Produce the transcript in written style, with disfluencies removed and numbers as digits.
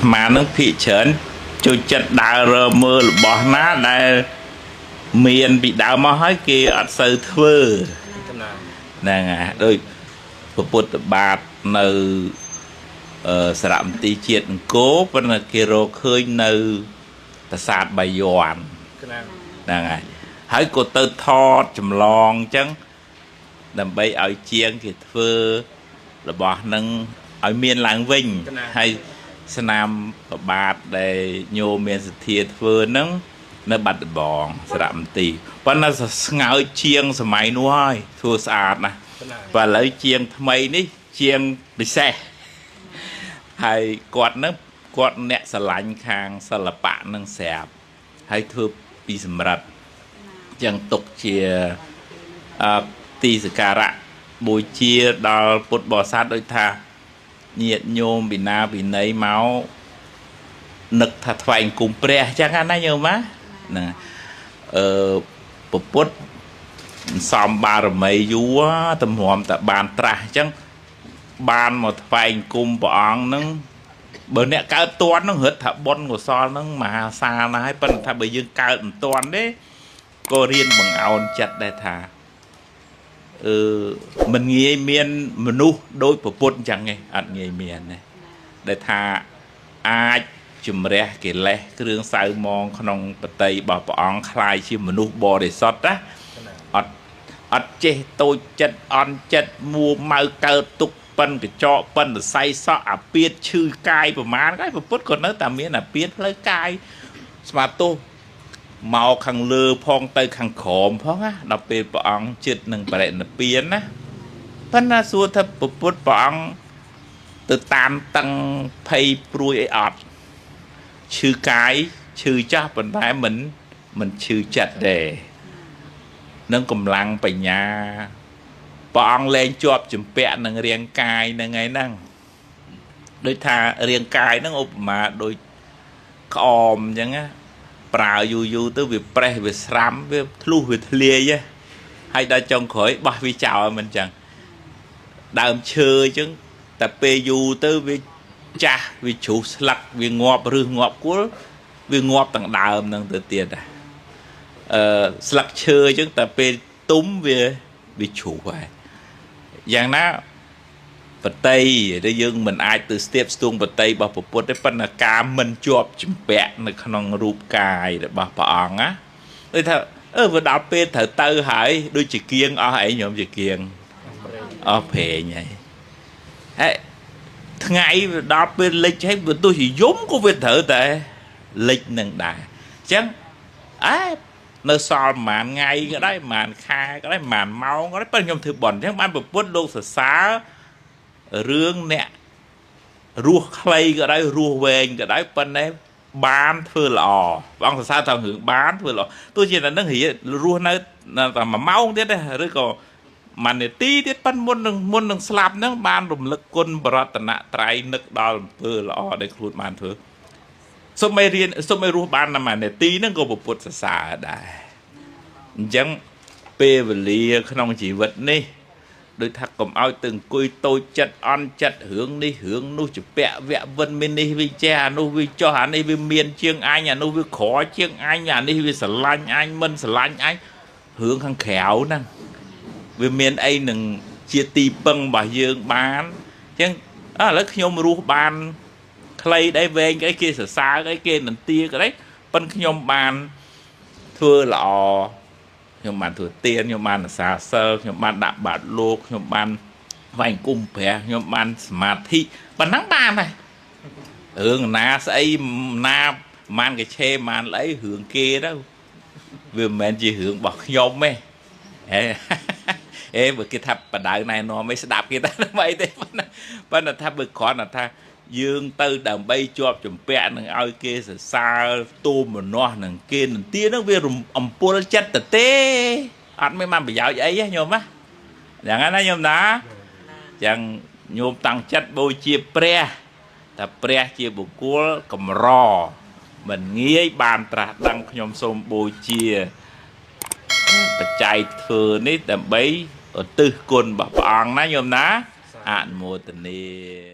ត្មានឹងភិកច្រើនចូលចិត្តដើររើមើលរបស់ណាដែលមានពីដើមមកហើយគេអត់សូវធ្វើ កណា ហ្នឹងហើយដូចព្រះពុទ្ធបាទនៅសារមន្ទីរជាតិអង្គរប៉ុន្តែគេរកឃើញនៅប្រាសាទបាយ័ន កណា ហ្នឹងហើយហើយក៏ទៅថតចម្លងអញ្ចឹងដើម្បីឲ្យជាងគេធ្វើរបស់នឹងឲ្យមានឡើងវិញហើយស្នាមប្របាទដែលញោមមានសទ្ធាធ្វើហ្នឹងនៅបាត់ដំបងសារមន្ទីរប៉ុន្តែស្ងើចជាងសម័យនោះហើយធ្វើស្អាតណាស់ កណា បើឥឡូវជាងថ្មីនេះជាងពិសេសហើយគាត់នឹងគាត់អ្នកស្រឡាញ់ខាងសិល្បៈនឹងស្រាប់ហើយធ្វើពីសម្រិតចឹងទុកជាអឺទីសក្ការៈបូជាដល់ពុទ្ធបរិស័ទដូចថាញាតិញោមពីណាពីណីមកនឹកថាថ្វាយអង្គមព្រះចឹងណាញោមណាហ្នឹងអឺពុទ្ធ សំបារមីយូរតម្រាំតែបានត្រាស់អញ្ចឹងបានមកថ្វាយគុំព្រះអង្គហ្នឹងបើអ្នកកើតតន់ហ្នឹងរត់ថាបុណ្យកុសលហ្នឹងមហាសាលណាស់ហើយប៉ុន្តែថាបើយើងកើតមិនតន់ទេក៏រៀនបង្អោនចិត្តដែរថាអឺមិនងាយមានមនុស្សដូចព្រះពុទ្ធអញ្ចឹងទេអត់ងាយមានទេដែលថាអាចជំរះកិលេសគ្រឿងសៅមងក្នុងបតីរបស់ព្រះអង្គคล้ายជាមនុស្សបរិសុទ្ធណា កណា អត់អត់ចេះតូចចិត្តអន់ចិត្តមួម៉ៅកើតទុកប៉ិនកញ្ចក់ប៉ិនសរសៃសក់អាពាតឈឺកាយប្រមាណហើយពុទ្ធក៏នៅតែមានអាពាតផ្លូវកាយស្មាទោសមកខាងលើផងទៅខាងក្រោមផងណាដល់ពេលព្រះអង្គចិត្តនឹងបរិនិព្វានណាប៉ុន្តែសួរថាពុទ្ធព្រះអង្គទៅតាមតឹងភ័យព្រួយអីអត់ឈឺកាយឈឺចាស់ប៉ុន្តែមិនឈឺចិត្តទេ នឹងកម្លាំងបញ្ញាព្រះអង្គលែងជាប់ជំពាក់នឹងរាងកាយនឹងឯហ្នឹងដូចថារាងកាយហ្នឹងឧបមាដូចក្អមអញ្ចឹងណាប្រើយូរយូរទៅវាប្រេះវាស្រាំវាធ្លុះវាធ្លាយហ៎ហើយដល់ចុងក្រោយបោះវាចោលមិនអញ្ចឹងដើមឈើអញ្ចឹងតែពេលយូរទៅវាចាស់វាជ្រុះស្លឹកវាងាប់ឬងាប់គល់វាងាប់ទាំងដើមហ្នឹងទៅទៀតដែរ អឺស្លឹកឈើអញ្ចឹងតែពេលទុំវាវាជ្រុះហើយយ៉ាងណាបតីដែលយើងមិនអាចទៅស្ទាបស្ទងបតីរបស់ព្រះពុទ្ធទេប៉ុន្តែការមិនជាប់ជំពាក់នៅក្នុងរូបកាយរបស់ព្រះអង្គណាដូចថាអឺវាដល់ពេលត្រូវទៅហើយដូចជាគៀងអស់អីញោមជាគៀង ប្រេង អស់ព្រេងហើយហើយថ្ងៃវាដល់ពេលលិចហើយបើទោះជាយំក៏វាត្រូវតែលិចនឹងដែរអញ្ចឹងអេនៅសល់ប្រហែលថ្ងៃក៏ដែរប្រហែលខែក៏ដែរប្រហែលម៉ោងក៏ដែរប៉ុន្តែខ្ញុំធ្វើបុណ្យអញ្ចឹងបានប្រពុតលោកសរសើររឿងអ្នករស់ខ្លីក៏ដែររស់វែងក៏ដែរប៉ុន្តែបានធ្វើល្អព្រះអង្គសរសើរថារឿងបានធ្វើល្អទោះជានៅនឹងរស់នៅតែមួយម៉ោងទៀតទេឬក៏ មួយនាទីទៀតប៉ិនមុននឹងស្លាប់ហ្នឹងបានរំលឹកគុណបរតនត្រ័យនឹកដល់អំពើល្អដែលខ្លួនបានធ្វើសូមឲ្យរៀនសូមឲ្យរស់បានតែមួយនាទីហ្នឹងក៏ព្រះពុទ្ធសរសើរដែរអញ្ចឹងពេលវេលាក្នុងជីវិតនេះដូចថាកុំឲ្យទៅអង្គុយតូចចិត្តអន់ចិត្តរឿងនេះរឿងនោះជពាក់វៈវិនមាននេះវាចេះអានោះវាចោះអានេះវាមានជាងអញអានោះវាក្រជាងអញអានេះវាស្រឡាញ់អញមិនស្រឡាញ់អញរឿងខាងក្រៅហ្នឹង វាមានអីនឹងជាទីពឹងរបស់យើងបានអញ្ចឹងអើឥឡូវខ្ញុំរស់បានខ្លីដែរវែងអីគេសរសើរអីគេនន្ទាក៏ដែរប៉ុន្តែខ្ញុំបានធ្វើល្អខ្ញុំបានធ្វើទានខ្ញុំបានរក្សាសិលខ្ញុំបានដាក់បាតលោកខ្ញុំបានថ្វាយអង្គមព្រះខ្ញុំបានសមាធិប៉ុណ្ណឹងបានហើយរឿងណាស្អីណាប្រមាណកឆេប្រមាណអីរឿងគេទៅវាមិនមែនជារឿងរបស់ខ្ញុំទេហេ អេបើគេថាបដៅណែនាំអីស្ដាប់គេតែមិនអីទេប៉ុន្តែប៉ុន្តែថាបើគ្រាន់តែថាយើងទៅដើម្បីជាប់ជំពាក់នឹងឲ្យគេសរសើរទូមនាស់នឹងគេនន្ទានឹងវារំអំពុលចិត្តទៅទេអត់មានបានប្រយោជន៍អីទេញោមណាយ៉ាងហ្នឹងណាញោមណាចឹងញោមតាំងចិត្តបូជាព្រះតែព្រះជាបុគ្គលកម្រមិនងាយបានត្រាស់ដឹងខ្ញុំសូមបូជា បច្ច័យធ្វើនេះដើម្បីឧទ្ទិសគុណរបស់ព្រះអង្គណាញោមណាអនុមោទនា